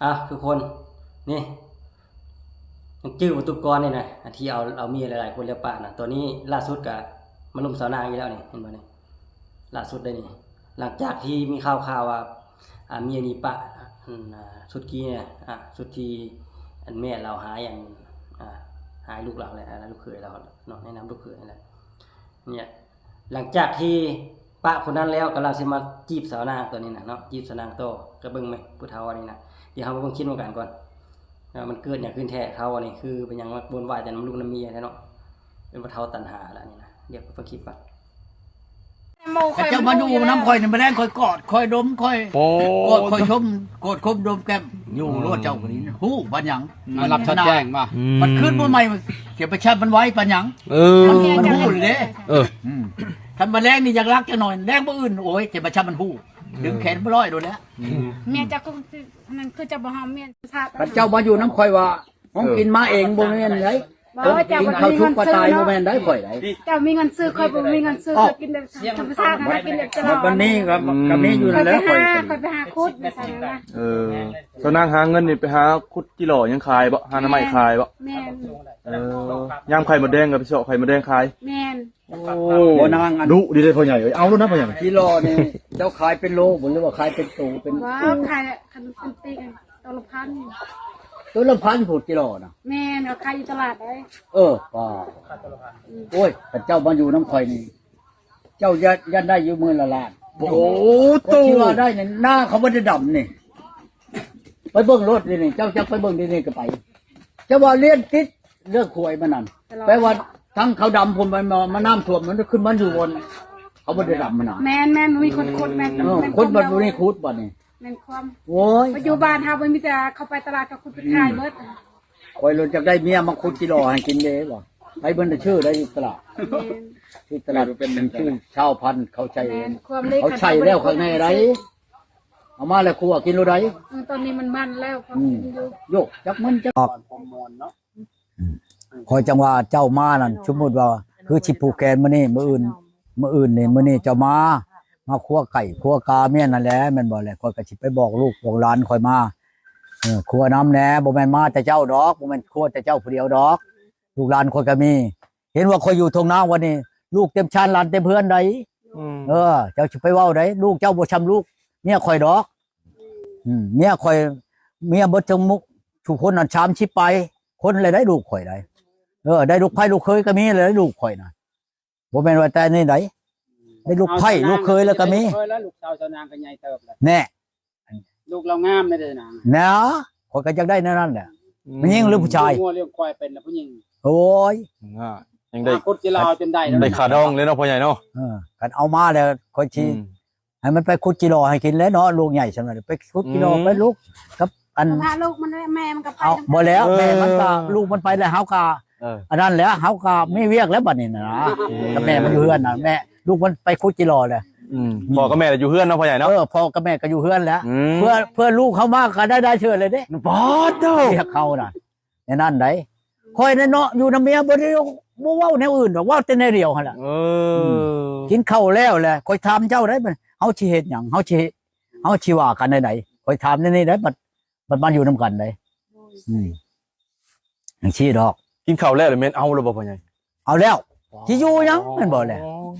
ອ່ະ ທຸກຄົນ ນີ້ ຍັງຈື່ປະຕູກອນນີ້ນະ ອັນທີ່ເອົາ ເອົາເມຍຫຼາຍໆຄົນແລ້ວປະນະ. ຕອນນີ້ລ່າສຸດກະມາລົມສາວນາງອີກແລ້ວນີ້ ເຫັນບໍ່ນີ້? ລ່າສຸດເດ້ນີ້ ຫຼັງຈາກທີ່ມີຂ່າວໆວ່າ ອ່າ ເມຍໜີປະ ອັນ ອ່າ ຊຸດກີ້ນະ ອ່າ ຊຸດທີ່ອັນແມ່ລາວຫາຍ ອັນ ອ່າ ຫາຍລູກລາວແຫຼະ ອ່າ ລູກເຂີຍລາວເນາະ ແນະນຳລູກເຂີຍຫັ້ນແຫຼະ ນີ້ ຫຼັງຈາກທີ່ປະຄົນນັ້ນແລ້ວ ກຳລັງຊິມາຈີບສາວນາງຕົວນີ້ນະເນາະ ຈີບສາວນາງຕໍ່. ກໍເບິ່ງແມະ ຜູ້ເຖົ້າອັນນີ້ນະ ດຽວເຮົາມາເບິ່ງຄລິບນຳກັນກ່ອນ ວ່າມັນເກີດຫຍັງຂຶ້ນແທ້. ເຖົ້າອັນນີ້ຄືເປັນຫຍັງມາໂວນວາຍແຕ່ນຳລູກນຳເມຍແທ້ເນາະ ເປັນວ່າເຖົ້າຕັນຫາລະນີ້ນະ. ດຽວໄປເບິ່ງຄລິບກ່ອນ. ເຈົ້າມາຢູ່ນຳຂ້ອຍນີ້ ມາແລງຂ້ອຍກອດ ຂ້ອຍດົມ ຂ້ອຍ ໂອ້ ກອດ ຂ້ອຍຊົມ ກອດຄົມດົມແກ້ມ ຢູ່ ອືມ ໂລດເຈົ້າກໍດີ ຮູ້ບັດຫຍັງ ອືມ ມັນຮັບຊັດແຈ້ງວ່າ ອືມ ມັນຄືນບໍ່ໃໝ່ ຊິໄປຊັບມັນໄວປານຫຍັງ ເອີ ມັນ ມັນຮູ້ເດ້ ເອີ ອືມ ຄັນມາແລງນີ້ຢາກລັກຈັກໜ່ອຍ ແລງມື້ອື່ນ ໂອ້ຍ ຊິໄປຊັບມັນຮູ້ ອືມ ດຶງແຂນບໍ່ລອຍໂດນແລ້ວ ອືມ ເມຍເຈົ້າກໍ ອັນນັ້ນຄືເຈົ້າບໍ່ເຮົາແມ່ນ ຄັນເຈົ້າມາຢູ່ນຳຂ້ອຍວ່າ ຂອງ ເອີ ກິນມາເອງ ບໍ່ແມ່ນໄດ໋ ບໍ່ ເຈົ້າບໍ່ມີເງິນຊື້ເນາະ ບໍ່ແມ່ນໄດ໋ ຂ້ອຍໄດ໋ ເຈົ້າມີເງິນຊື້ ຂ້ອຍບໍ່ມີເງິນຊື້ ຂ້ອຍກິນແບບທຳມະຊາດ ຂ້ອຍກິນແບບຈະຫຼໍ່ ບັດນີ້ກໍ ອືມ ກໍມີຢູ່ນັ້ນແຫຼະ ຂ້ອຍໄປຫາ ຂ້ອຍໄປຫາຂຸດ ວ່າຊັ້ນນະ ເອີ ສາວນາງຫາເງິນນີ້ໄປຫາຂຸດຈິຫຼໍ່ຫຍັງຂາຍບໍ່? ຫາໜໍ່ໄມ້ຂາຍບໍ່? ແມ່ນ ເອີ ຍາມໄຂ່ມົດແດງກໍໄປເຊາະໄຂ່ມົດແດງຂາຍ ແມ່ນ ໂອ້ ບໍ່ນາງ ອັນ ດຸດີເດ້ພໍ່ໃຫຍ່ເອີຍ ເອົາໂລດນະພໍ່ໃຫຍ່ ຈິຫຼໍ່ນີ້ ເຈົ້າຂາຍເປັນໂລບໍ່ ຫຼືວ່າຂາຍເປັນໂຕ ເປັນ ບໍ່ ຂາຍຄັນເປັນຕີກ ໂຕລະພັນ ໂຕລະພັນພຸ້ນ ກິໂລນະ ແມ່ນ ເຮົາຂາຍຢູ່ຕະຫຼາດເດ້ ເອີ ປ້າ ອືມ ໂອ້ຍ ຄັນເຈົ້າມາຢູ່ນຳຂ້ອຍນີ້ ເຈົ້າຢ້ານ ຢ້ານໄດ້ຢູ່ມື້ລະລ້ານ ໂອ້ໂຕ ທີ່ວ່າໄດ້ນີ້ ໜ້າເຂົາບໍ່ໄດ້ດຳນີ້ ໄປເບິ່ງໂລດນີ້ ເຈົ້າຈັກໄປເບິ່ງນີ້ກໍໄປ ເຈົ້າວ່າລຽນຕິດເລື່ອງຂວາຍມັນນັ້ນ ແປວ່າທັງເຂົາດຳພຸ້ນ ມາ ມານ້ຳຖ້ວມ ມັນຂຶ້ນມາຢູ່ບ່ອນເຂົາບໍ່ໄດ້ດຳຫັ້ນນະ ແມ່ນໆ ມີຄົນຂຸດ ແມ່ນ ເອີ ແມ່ນ ຄົນບັດບໍ່ໄດ້ຂຸດບັດນີ້ ແມ່ນຄວາມ ໂອ້ຍ ປັດຈຸບັນເຮົາບໍ່ມີ ແຕ່ເຂົາໄປຕະຫຼາດກໍຂຸດໄປຂາຍເບິດ ອືມ ຂ້ອຍໂລດຢາກໄດ້ເມຍມາຂຸດຈິຫຼໍ່ໃຫ້ກິນເດ້ ບໍ່ ໃຫ້ເພິ່ນໄດ້ຊື້ໄດ້ຢູ່ຕະຫຼາດ ແມ່ນ ທີ່ຕະຫຼາດເປັນຊື່ຊາວພັນ ເຂົາໃຊ້ ແມ່ນ ຄວາມເລ ເຂົາໃຊ້ແລ້ວຂ້າງໃນໃດ ເອົາມາແລ້ວຂົ້ວກິນໂລດໃດ ເອີ ຕອນນີ້ມັນມັນແລ້ວ ພໍ ອືມ ກິນຢູ່ ໂຍກ ຈັກມັນຈັກ ອອກ ອືມ ຂ້ອຍຈັ່ງວ່າເຈົ້າມານັ້ນ ສົມມຸດວ່າຄືຊິຜູກແຂນມື້ນີ້ ມື້ອື່ນ ມື້ອື່ນນີ້ ມື້ນີ້ເຈົ້າມາ ມາຂົ້ວໄກ່ ຂົ້ວກາ ແມ່ນນັ້ນແຫຼະ ແມ່ນບໍ່ແຫຼະ ຂ້ອຍກໍຊິໄປບອກລູກບອກຫຼານຂ້ອຍມາ ເອີ ຂົ້ວນຳແດ່ ບໍ່ແມ່ນມາແຕ່ເຈົ້າດອກ ບໍ່ແມ່ນຂົ້ວແຕ່ເຈົ້າຜູ້ດຽວດອກ ລູກຫຼານຂ້ອຍກໍມີ ເຫັນວ່າຂ້ອຍຢູ່ທົ່ງນາວັນນີ້ ລູກເຕັມຊານ ຫຼານເຕັມເຮືອນໃດ ອືມ ເອີ ເຈົ້າຊິໄປເວົ້າໃດ ລູກເຈົ້າບໍ່ຊ່ຳລູກເມຍຂ້ອຍດອກ ອືມ ເມຍຂ້ອຍ ເມຍເບິດທັງໝູ່ທຸກຄົນນັ້ນ ສາມສິບປາຍຄົນແລ້ວໃດ ລູກຂ້ອຍໃດ ເອີ ໄດ້ລູກໃພ້ລູກເຂີຍກໍມີແລ້ວໃດ ລູກຂ້ອຍນະ ບໍ່ແມ່ນວ່າແຕ່ນີ້ໃດ ໄດ້ລູກໃພ້ລູກເຂີຍແລ້ວກໍມີ ລູກເຂີຍແລ້ວ ລູກສາວສາວນາງກໍໃຫຍ່ເຕີບແລ້ວ ແນ່ ລູກລາວງາມແດ່ນາງ ນະ ຂ້ອຍກໍຢາກໄດ້ແນວນັ້ນແຫຼະ ອືມ ຜູ້ຍິງຫຼືຜູ້ຊາຍ ລ້ຽງງົວລ້ຽງຄວາຍເປັນລະຜູ້ຍິງ ໂອ້ຍ ອ່າ ຍັງໄດ້ ຂຸດຈິຫຼໍ່ຈົນໄດ້ ໄດ້ຄ່າດອງເລີຍເນາະພໍ່ໃຫຍ່ເນາະ ເອີ ຄັນເອົາມາແລ້ວຂ້ອຍຊິ ອືມ ໃຫ້ມັນໄປຂຸດຈິຫຼໍ່ໃຫ້ກິນແຫຼະເນາະ ລູກໃຫຍ່ຊ່ຳນັ້ນ ໄປຂຸດຈິຫຼໍ່ ອືມ ໄປລູກກັບອັນ ພາລູກມັນ ແມ່ມັນກໍໄປ ເອົາ ນຳ ບໍ່ແລ້ວ ແມ່ມັນກໍ ເອີ ລູກມັນໄປແລ້ວ ເຮົາກໍ ເອີ ອັນນັ້ນແຫຼະ ເຮົາກໍມີວຽກແລ້ວບັດນີ້ນະ ອືມ ກັບແມ່ມັນຢູ່ເຮືອນນະ ແມ່ ລູກມັນໄປຂຸດຈິຫຼໍ່ແຫຼະ ອືມ ອືມ ພໍ່ກັບແມ່ຢູ່ເຮືອນເນາະພໍ່ໃຫຍ່ເນາະ ເອີ ພໍ່ກັບແມ່ກໍຢູ່ເຮືອນແຫຼະ ອືມ ເພື່ອ ເພື່ອລູກເຮົາມາກໍໄດ້ ໄດ້ເທື່ອເລີຍເດ້ ປາດໂທ້ ວຽກເຮົານະ ແນວນັ້ນໃດ ຂ້ອຍນັ້ນເນາະ ຢູ່ນຳເມຍບໍ່ໄດ້ ບໍ່ເວົ້າແນວອື່ນດອກ ເວົ້າແຕ່ແນວດຽວຫັ້ນລະ ເອີ ອືມ ກິນເຂົ້າແລ້ວແຫຼະ ຂ້ອຍຖາມເຈົ້າໄດ໋ ເຮົາຊິເຮັດຫຍັງ ເຮົາຊິ ເຮົາຊິວ່າກັນແນວໃດ ຂ້ອຍຖາມແນວນີ້ໄດ໋ ບັດ ບັດມາຢູ່ນຳກັນໃດ໋ ອືມ ຈັ່ງຊີ້ດອກ ກິນເຂົ້າແລ້ວແມ່ນເອົາແລ້ວບໍ່ພໍ່ໃຫຍ່? ເອົາແລ້ວ ຊິຢູ່ຫຍັງແມ່ນບໍ່ແຫຼະ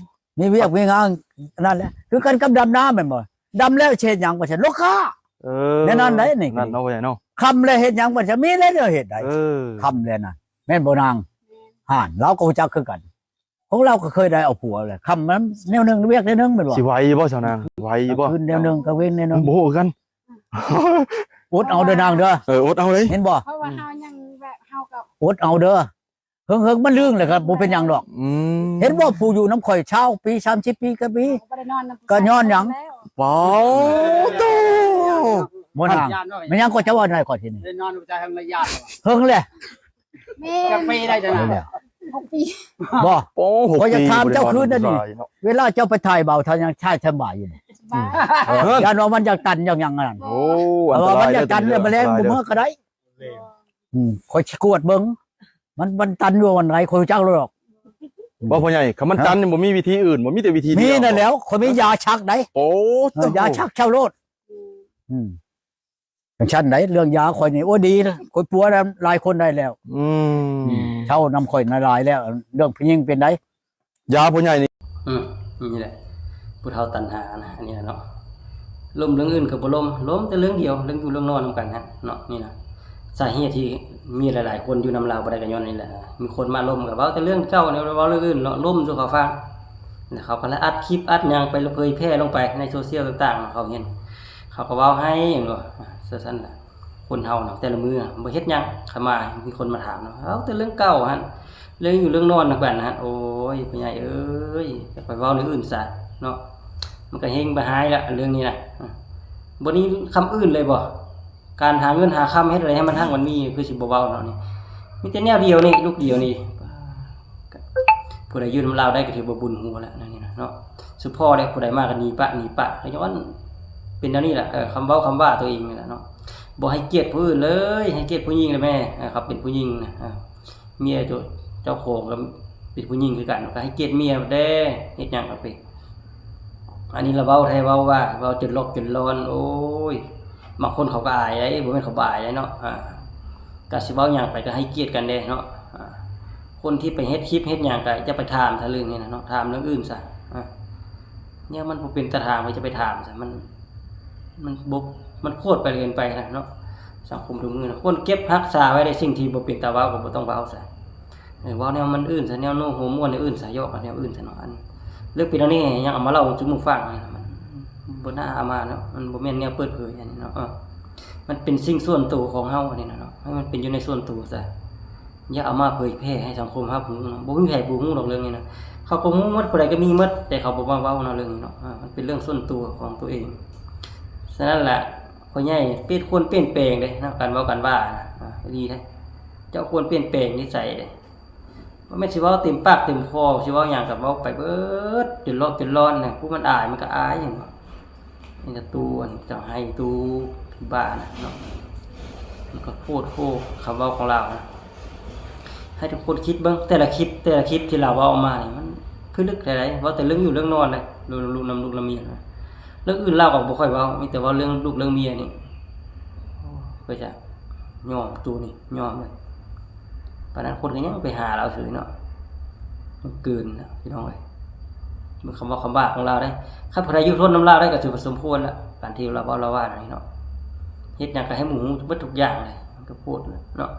ມີວຽກມີງານນັ້ນແຫຼະ ຄືກັນກັບດຳນາແມ່ນບໍ່ ດຳແລ້ວຊິເຮັດຫຍັງວ່າຊັ້ນ ໂລກາ ເອີ ແນວນັ້ນໃດ໋ ນີ້ ນັ້ນເນາະ ພໍ່ໃຫຍ່ເນາະ ຄ່ຳແລ້ວເຮັດຫຍັງວ່າຊັ້ນ ມີແລ້ວແນວເຮັດໃດ໋ ເອີ ຄ່ຳແລ້ວນະ ແມ່ນບໍ່ນາງ ຫັ້ນ ລາວກໍຮູ້ຈັກຄືກັນ ຂອງລາວກໍເຄີຍໄດ້ເອົາຜົວແຫຼະ ຄ່ຳນຳແນວໜຶ່ງວຽກແນວໜຶ່ງແມ່ນບໍ່ ຊິໄຫວຢູ່ບໍ່ສາວນາງ ໄຫວຢູ່ບໍ່ ຄືນແນວໜຶ່ງກາງເວັນແນວໜຶ່ງ ບໍ່ຮູ້ຄືກັນ ອົດເອົາເດີນາງເດີ ເອີ ອົດເອົາເລີຍ ເຫັນບໍ່ ເພາະວ່າເຮົາຍັງແບບ ເຮົາກໍອົດເອົາເດີ ເຫິງໆມັນລຶ້ງແຫຼະກໍບໍ່ເປັນຫຍັງດອກ ອືມ ເຫັນບໍ່ ຜູ້ຢູ່ນຳຂ້ອຍຊາວປີ ສາມສິບປີກໍມີ ກໍບໍ່ໄດ້ນອນນຳ ກໍຍ້ອນຫຍັງ ປາໂຕ ບໍ່ນາງ ແມ່ນຫຍັງກໍຈະເວົ້າໃນຂ້ອຍທີນີ້ ໄດ້ນອນນຳຜູ້ຊາຍເຫິງລະຍາດ ເຫິງແຫຼະ ແມ່ນ ຈັກປີໄດ້ຈະນະ ຫົກປີ ບໍ່ ໂອ້ ຫົກປີ ຂ້ອຍຢາກຖາມເຈົ້າຄືນນັ້ນນີ້ ບໍ່ໄດ້ນອນນຳຜູ້ຊາຍເນາະ ເວລາເຈົ້າໄປຖ່າຍບ່າວ ທ່ານຍັງຖ່າຍສະບາຍຢູ່ນີ້ ສະບາຍ ເອີ ຢ້ານວ່າມັນຢາກຕັນຢາກຫຍັງນັ້ນ ໂອ້ ອັນຕະລາຍ ມັນຢາກຕັນແລ້ວ ມາແລງບໍ່ເມືອກໍໄດ້ ອືມ ຂ້ອຍຊິກວດເບິ່ງ ມັນ ມັນຕັນຢູ່ອັນໃດ ຂ້ອຍຮູ້ຈັກແລ້ວດອກ ບໍ່ພໍ່ໃຫຍ່ ຄັນມັນຕັນນີ້ບໍ່ມີວິທີອື່ນບໍ່ ມີແຕ່ວິທີດຽວ ມີນັ້ນແຫຼ້ວ ຂ້ອຍມີຢາຊັກໃດ ໂອ້ ເອີ ຢາຊັກເຈົ້າໂລດ ອືມ ຈັ່ງຊັ້ນໃດ ເລື່ອງຢາຂ້ອຍນີ້ ໂອ້ ດີ ຂ້ອຍປົວນຳຫຼາຍຄົນໄດ້ແລ້ວ. ອືມ ເຊົານຳຂ້ອຍຫຼາຍແລ້ວ. ເລື່ອງຜູ້ຍິງເປັນໃດ? ຢາຜູ້ໃຫຍ່ນີ້ ອືມ ນີ້ແຫຼະ ຜູ້ເຖົ້າຕັນຫານະ ອັນນີ້ລະເນາະ. ລົມເລື່ອງອື່ນກໍບໍ່ລົມ ລົມແຕ່ເລື່ອງດຽວ ເລື່ອງຢູ່ເລື່ອງນອນນຳກັນຫັ້ນເນາະ. ນີ້ນະ ສາເຫດທີ່ເມຍຫຼາຍໆຄົນຢູ່ນຳລາວບໍ່ໄດ້ກໍຍ້ອນນີ້ແຫຼະ. ມີຄົນມາລົມກໍເວົ້າແຕ່ເລື່ອງເກົ່າ ເວົ້າເລື່ອງອື່ນເນາະ ລົມສູ່ເຂົາຟັງ. ແລ້ວເຂົາກໍລະອັດຄລິບອັດຫຍັງໄປ ເຜີຍແຜ່ລົງໄປໃນໂຊຊຽວຕ່າງໆ ເຂົາເຫັນ ເຂົາກໍເວົ້າໃຫ້ ເຫັນບໍ່ ຊັ້ນໆລະ. ຄົນເຮົານະ ແຕ່ລະມື້ນະ ບໍ່ເຮັດຫຍັງ ຄັນມາມີຄົນມາຖາມນະ ເວົ້າແຕ່ເລື່ອງເກົ່າຫັ້ນ ເລື່ອງຢູ່ເລື່ອງນອນນຳກັນຫັ້ນ. ໂອ້ຍ ພໍ່ໃຫຍ່ເອີຍ ຢ່າໄປເວົ້າແນວອື່ນຊະເນາະ ມັນກໍເຮັງໄປຮ້າຍລະເລື່ອງນີ້ນະ. ບໍ່ມີຄຳອື່ນເລີຍບໍ່? ການຫາເງິນຫາຄຳເຮັດໃດໃຫ້ມັນຮັ່ງມັນມີ ຄືຊິບໍ່ເວົ້າເນາະ. ນີ້ມີແຕ່ແນວດຽວນີ້ ລູກດຽວນີ້. ຜູ້ໃດຢູ່ນຳລາວໄດ້ກໍຖືວ່າບຸນຫົວແລ້ວ ແນວນີ້ນະເນາະ. ສະເພາະແລ້ວ ຜູ້ໃດມາກໍໜີປະ ໜີປະ ກໍຍ້ອນເປັນແນວນີ້ແຫຼະ. ເອີ ຄຳເວົ້າຄຳວ່າຕົວເອງນີ້ແຫຼະເນາະ. ບໍ່ໃຫ້ກຽດຜູ້ອື່ນເລີຍ ໃຫ້ກຽດຜູ້ຍິງແຫຼະແມ່. ເອີ ເຂົາເປັນຜູ້ຍິງນະ ເອີ ເມຍເຈົ້າ ເຈົ້າຂອງກໍເປັນຜູ້ຍິງຄືກັນ ກໍໃຫ້ກຽດເມຍແດ່. ເຮັດຫຍັງກໍໄປ ອັນນີ້ລະເວົ້າແທ້ເວົ້າວ່າ ເວົ້າຈົນລອກຈົນລອນ. ໂອ້ຍ ບາງຄົນເຂົາກໍອາຍເດ້ ບໍ່ແມ່ນເຂົາບໍ່ອາຍເດ້ເນາະ. ອ່າ ກໍຊິເວົ້າຫຍັງໄປກໍໃຫ້ກຽດກັນແດ່ເນາະ. ອ່າ ຄົນທີ່ໄປເຮັດຄລິບເຮັດຫຍັງກໍຢ່າໄປຖາມຊະເລື່ອງນີ້ນະເນາະ ຖາມເລື່ອງອື່ນຊະ. ອ່າ ແນວມັນບໍ່ເປັນຕາຖາມກໍຈະໄປຖາມຊະ ມັນ ມັນບໍ່ ມັນໂພດໄປເກີນໄປນະເນາະ. ສັງຄົມທຸກມື້ນະ ຄວນເກັບຮັກສາໄວ້ໄດ້ ສິ່ງທີ່ບໍ່ເປັນຕາເວົ້າກໍບໍ່ຕ້ອງເວົ້າຊະ. ເອີ ເວົ້າແນວມັນອື່ນຊະ ແນວໂນ້ຫົວມ່ວນແນວອື່ນຊະ ເຍາະກັນແນວອື່ນຊະເນາະ. ອັນເລື່ອງເປັນແນວນີ້ຍັງເອົາມາເລົ່າສູ່ໝູ່ຟັງນີ້ນະ ມັນບໍ່ໜ້າເອົາມາເນາະ ມັນບໍ່ແມ່ນແນວເປີດເຜີຍອັນນີ້ເນາະ. ເອີ ມັນເປັນສິ່ງສ່ວນຕົວຂອງເຮົາອັນນີ້ນະເນາະ ໃຫ້ມັນເປັນຢູ່ໃນສ່ວນຕົວຊະ ຢ່າເອົາມາເຜີຍແຜ່ໃຫ້ສັງຄົມຮັບຮູ້ເນາະ. ບໍ່ມີໃຜບໍ່ຮູ້ດອກເລື່ອງນີ້ນະ ເຂົາກໍຮູ້ໝົດ ຜູ້ໃດກໍມີໝົດ ແຕ່ເຂົາບໍ່ມາເວົ້າເນາະເລື່ອງນີ້ເນາະ. ເອີ ມັນເປັນເລື່ອງສ່ວນຕົວຂອງຕົວເອງ. ສະນັ້ນລະ ພໍ່ໃຫຍ່ ເປັນ ຄວນປ່ຽນແປງເດ້ເນາະ ການເວົ້າການວ່ານະ ອ່າ ດີເດ້. ເຈົ້າຄວນປ່ຽນແປງນິໄສເດ້ ບໍ່ແມ່ນຊິເວົ້າເຕັມປາກເຕັມຄໍ ຊິເວົ້າຫຍັງກໍເວົ້າໄປເບີດ ຈົນລອກຈົນລອນນະ. ຜູ້ມັນອາຍມັນກໍອາຍ ເຫັນບໍ່? ນີ້ກໍຕູ້ອັນເຈົ້າໃຫ້ຕູ້ຜີບ້ານະເນາະ ມັນກໍໂພດໂພ ຄຳເວົ້າຂອງລາວນະ. ໃຫ້ທຸກຄົນຄິດເບິ່ງ ແຕ່ລະຄລິບ ແຕ່ລະຄລິບທີ່ລາວເວົ້າອອກມານີ້ ມັນພິລຶກແທ້ໃດ ເວົ້າແຕ່ເລື່ອງຢູ່ເລື່ອງນອນນະ ນຳລູກນຳເມຍນະ. ເລື່ອງອື່ນລາວກໍບໍ່ຄ່ອຍເວົ້າ ມີແຕ່ເວົ້າເລື່ອງລູກເລື່ອງເມຍນີ້. ໂອ້ຍ ຂ້ອຍຈະຍອມ ຕູ້ນີ້ຍອມເລີຍ. ປານນັ້ນຄົນກໍຍັງໄປຫາລາວເສີຍເນາະ ມັນເກີນແລ້ວພີ່ນ້ອງເອີຍ. ເບິ່ງຄຳເວົ້າຄຳວ່າຂອງລາວເດ້ ຄັນຜູ້ໃດຢູ່ທົນນຳລາວໄດ້ກໍຖືວ່າສົມຄວນລະ ການທີ່ລາວເວົ້າລາວວ່ານີ້ເນາະ. ເຮັດຫຍັງກໍໃຫ້ໝູ່ຮູ້ເບິດທຸກຢ່າງເລີຍ ມັນກໍໂພດແລ້ວເນາະ.